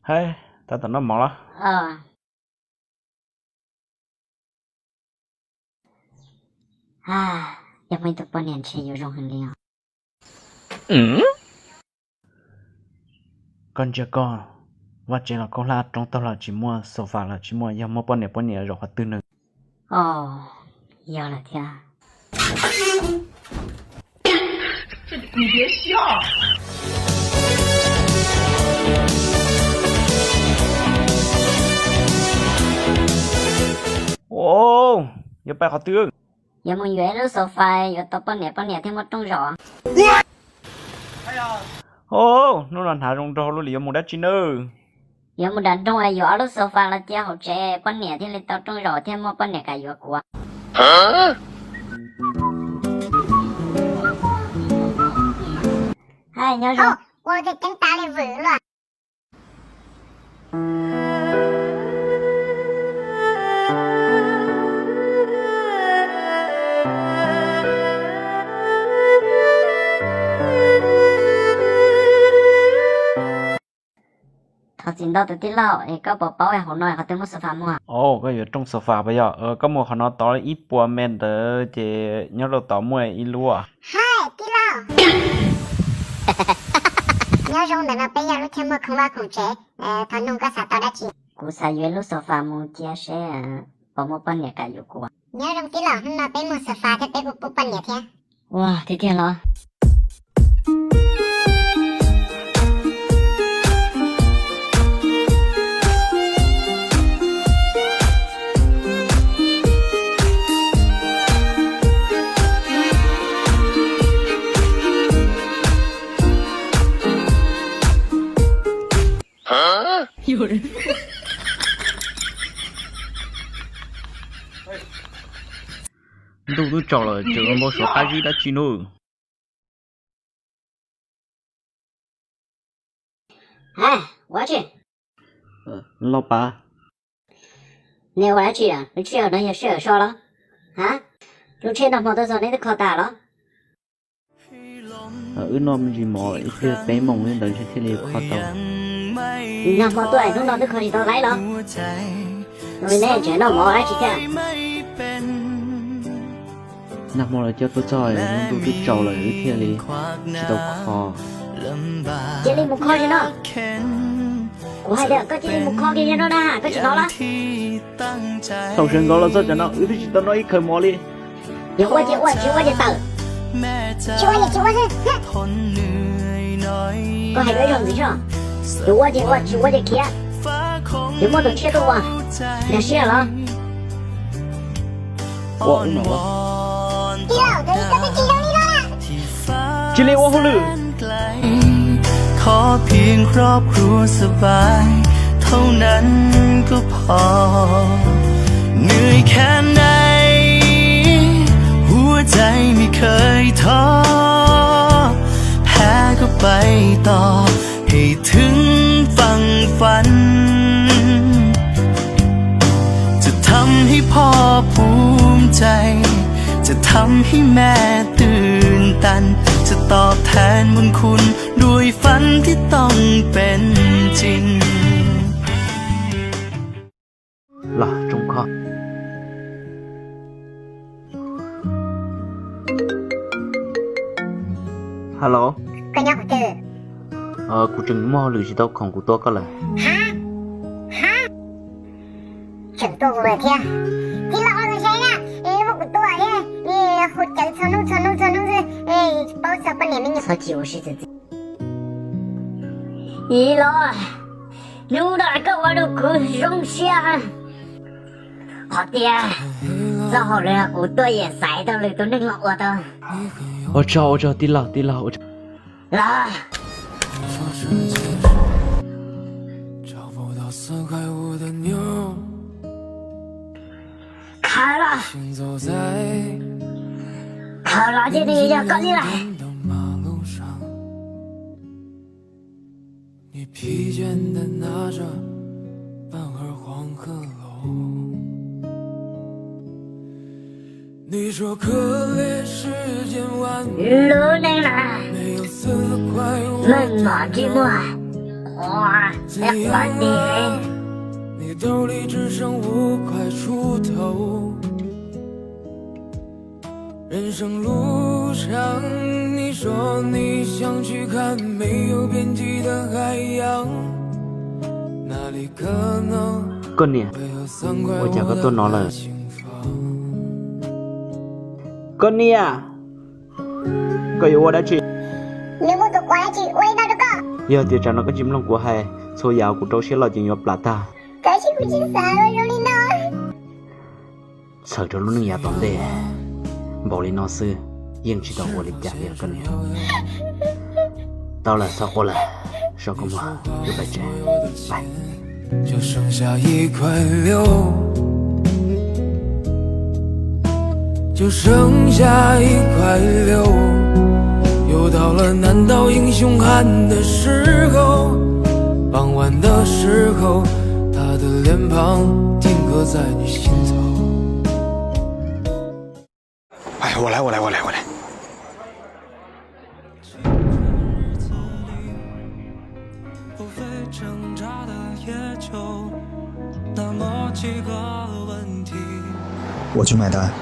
Hais, tab tom noj mov los? Yog muaj ib tug poj niam ntshe yuav zoo heev li os. Koj ntsia koj, vaj tsev los khaub hlab, roob taug los tsis muaj, sofa los tsis muaj, yog muaj poj niam poj niam zaum qhov twg nws? Yog lawm thiab. Yuav pais qhov twg? Yuav mus yuav ib lub sofa yuav tau poj niam poj niam thiaj muaj rooj zaum. Hnub no hnav zoo nraug lub li, yuav mus dab tsi nawb? Yuav mus nram nroog yuav ob lub sofa los cia hauv tsev poj niam thiaj li tau rooj zaum thiaj muaj poj niam kam yuav kuv. Hais nyob zoo. Ua keeb tas li vwm luaj. Thov txim ntau tus tij laug, es koj puas paub hauv no qhov twg muaj sofa muag? Koj yuav rooj sofa puas yog? Koj mus qhov no tod ib puas mev ntawd ces nyob rau tod muaj ib lub. Hais tij laug, nyob zoo, ntawm no peb yog lub chaw muag khoom vaj khoom tsev, thov nug koj xav tau dab tsi? Kuv xav yuav ib lub sofa mus cia seb puas muaj poj niam kam yuav kuv. Nyob zoo tij laug, hnub no peb muag sofa thiab peb kuj pub poj niam thiab. Ua tiag tiag los? Ntuj twb tsaus lawm tseem npau suav qab zib dab tsi nub? Ua tsi? Lauj pav, neb ua dab tsi? Lub tsheb no yog sij hawm so los? Ha, lub tsheb nag hmo tuaj txog neb twb kho tas los? Wb noj me ntsis mov ib pliag peb moos li ntawd ntshe thiaj li kho tau. Nag hmo tuaj hnub no twb kho tsis tau laib los? Neb tseem noj mov dab tsi thiab? Nag hmo lawv coj tuaj txog, ntuj twb tsaus lawm wb thiaj li tsis tau kho. Cia li mus kho sim no. Kuv hais tias koj cia li mus kho kiag no na, koj tsis hnov los? Thaum sawv ntxov los txog cov no wb twb tsis tau noj ib khaws mov li. Yog ua ces ua, tsis ua ces tawm. Tsis ua ces tsis ua xwb. Koj hais dua ib zaug ntxiv soj. Yog ua ces ua, tsis ua ces khiav. Yog muaj tus tshiab tuaj ua, nkag siab los? Ua ub no. Cia li ua hauj lwm. ขอเพียงครอบครัวสบายเท่านั้นก็พอ เหนื่อยแค่ไหน หัวใจไม่เคยท้อ แพ้ก็ไปต่อ ให้ถึงฝั่งฝัน จะทำให้พ่อภูมิใจ จะทำให้แม่ตื่นตัน จะตอบแทนบุญคุณ ด้วยฝันที่ต้องเป็นจริง Los tsoo kho. Hello. Koj nyob qhov twg? Kuv tseem muaj hauj lwm tsis tau khoom kuv tuaj koj lawm. Ha, ha, tseem tuaj kuv lawm thiab. Tij laug, ua zoo saib na, muab kuv tua thiab, hu cawv txhua hnub txhua hnub txhua hnub xwb, tsis paub txog poj niam me nyuam. Txhob chim ua si txiv. Ib los, hnub no koj ua rau kuv zoo siab. Qhov tias txoj hauj lwm kuv tuaj yeej xaiv tau lwm tus neeg los ua tau. Ua tsaug, ua tsaug tij laug, tij laug, ua tsaug. Los. Khaws los. Khaws los ces nws yog koj li lawm. Lub neej no meej mom ntsej muag. 你兜里只剩五块出头。人生路上，你说你想去看没有边际的海洋，那里可能 Koj niam, ua cas koj tuaj no lawm? Koj niam, koj yuav ua dab tsi? Yog tias tsam no koj tsis mloog kuv hais, txhua yam kuv rau siab los ces yuav plam tag. Txawm rau lub neej yav tom ntej npaum li no xwb, yeej tsis tau ua li cas li koj niam. Tau lawm, txhob quaj lawm, so koj muag, wb pais tsev. 就剩下一块六，就剩下一块六，又到了难倒英雄汉的时候。傍晚的时候，他的脸庞定格在你心头。哎，我来，我来，我来，我来。 我去买单。